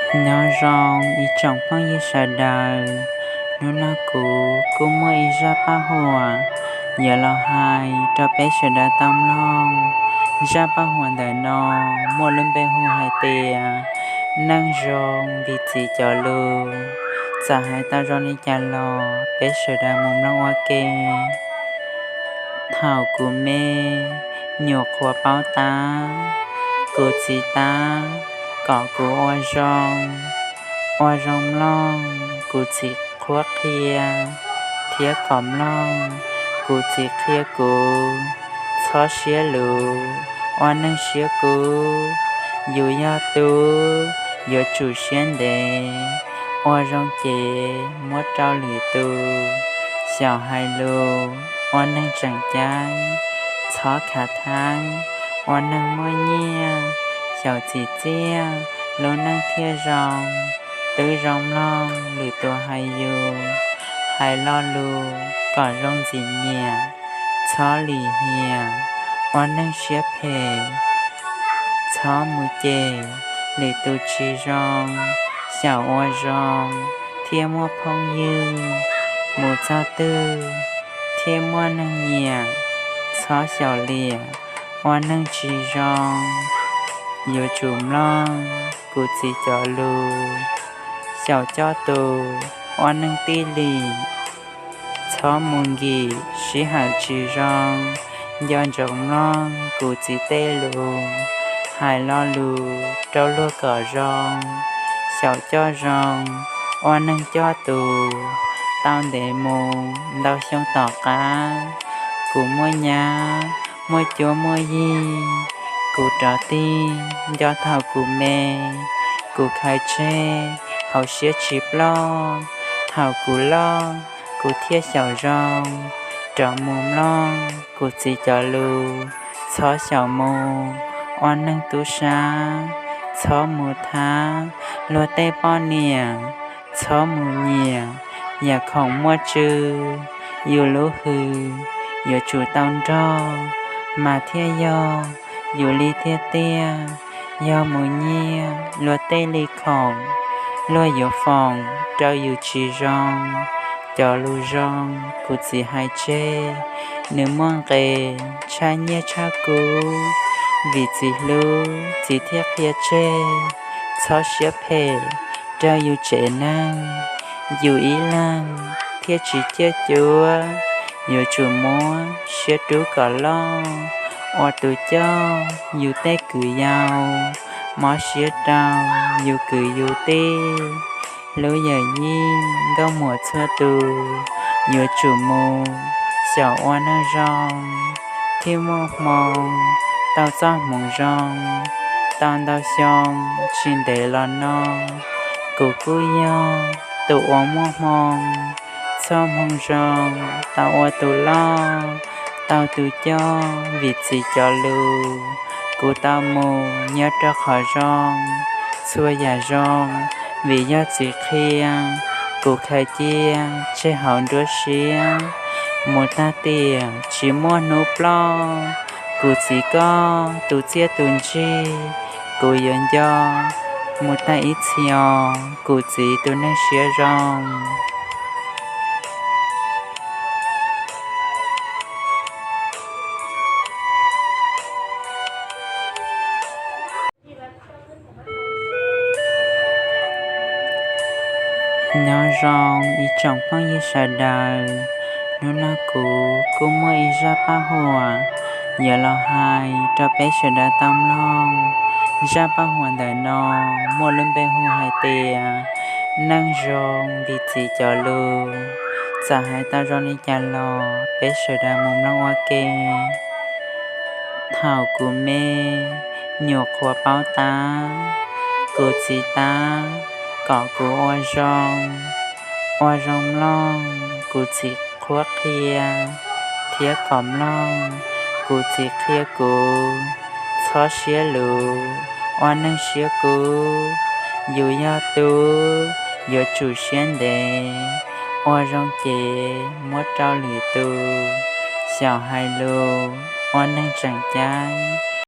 Nyob zoo ib tsoom phooj ywg sawv daws, hnub no kuv kuj muaj ib zaj paj huam yuav los hais rau peb sawv daws tau mloog. Zaj paj huam ntawm no muaj lub npe hu hais tias neej zoo vim txiv cov lus. Txawm hais tau zoo li cas los peb sawv daws mus mloog ua ke. Thaum kuv me, nyuam qhuav paub tab, kuv txiv tab kom kuv ua zoo, ua zoo mloog kuv txiv qhuab qhia, thiab kom mloog kuv txiv qhia kuv. Txhob siab luv, ua neeg siab kub, yus yog tub, yuav tsum siab ntev, ua zoo ces muab rau lwm tus. Xyaum hais lus, ua neeg tseem ceeb, txhob khav theeb, ua neeg muaj nyiaj, xyaum txim txiaj, lub neej thiaj zoo. Twb zoo mloog lwm tus hais yus, hais lo lus kom zoo ntxim nyiam, txhob lim hiam, ua neeg siab phem, txhob mus cem lwm tus tsis zoo. Xyaum ua zoo thiaj muaj phooj ywg, mus txog twg thiaj muaj neeg nyiam. Txhob xyaum liam, ua neeg tsis zoo, yuav tsum mloog kuv txiv cov lus. Xyaum coj tus, ua neeg tij lim, txhob mus nkim sij hawm tsis zoo. Nco ntsoov mloog kuv txiv tej lus, hais lo lus rau luag kom zoo. Xyaum coj zoo, ua neeg coj tus, tau ntev mus ntau xyoo tom qab. Kuv muaj nyab, muaj cuab muaj yig, kuv rov tig nco thaum kuv me. Kuv khaws tseg hauv siab tsis ploj, thaum kuv loj kuv thiaj xyaum zoo. Rov mus mloog kuv txiv cov lus, txhob xyaum mus ua neeg tub sab, txhob mus thab luag tej poj niam, txhob mus nyiam yam khoom muaj tsw. Yus lub hws yuav tsum tau nrog, mas thiaj yog yus li tiag tiag. Yog mus nyiag luag tej li khoom, luag yuav foom rau yus tsis zoo. Cov lus zoo kuv txiv hais tseg, nws muaj nqis tshaj nyiaj tshaj kub. Vim txiv hlub txiv thiaj qhia tseg, txhob siab phem rau yus tsev neeg. Yus ib leeg thiaj tsis ciaj cuab, yuav tsum muab siab rub kom loj, ua tus coj yus tej kwv yau, mob siab rau yus kwv yus tij. Hlub yawm yij nkauj muam txhua tus, yuav tsum mus xyaum ua neeg zoo, thiaj muaj hmoo tau txoj hmoov zoo. Tau ntau xyoo tsis ntev los no, kuv kuj yog tus uas muaj hmoo, txoj hmoo zoo tau ua tus loj, tau tus coj vim txiv cov lus. Kuv tau mus nyob rau qhov zoo, txhua yam zoo vim yog txiv qhia. Kuv khaws cia tseg hauv nruab siab, mus tag tiam tsis muaj hnub ploj. Kuv txiv koj tus txiaj tus ntsig, kuv yuav nco mus tag ib txhis os kuv txiv tus neeg siab zoo. Nyob zoo ib tsoom phooj ywg sawv daws, hnub no kuv kuj muaj ib zaj paj huam yuav los hais rau peb sawv daws tau mloog. Zaj paj huam ntawm no muaj lub npe hu hais tias neej zoo vim txiv cov lus. Txawm hais tau zoo li cas los peb sawv daws mus mloog ua ke. Thaum kuv me, nyuam qhuav paub tab, kuv txiv tab kom kuv ua zoo, ua zoo mloog kuv txiv qhuab qhia, thiab kom mloog kuv txiv qhia kuv. Txhob siab luv, ua neeg siab kub, yus yog tub, yuav tsum siab ntev, ua zoo ces muab rau lwm tus. Xyaum hais lus, ua neeg tseem ceeb,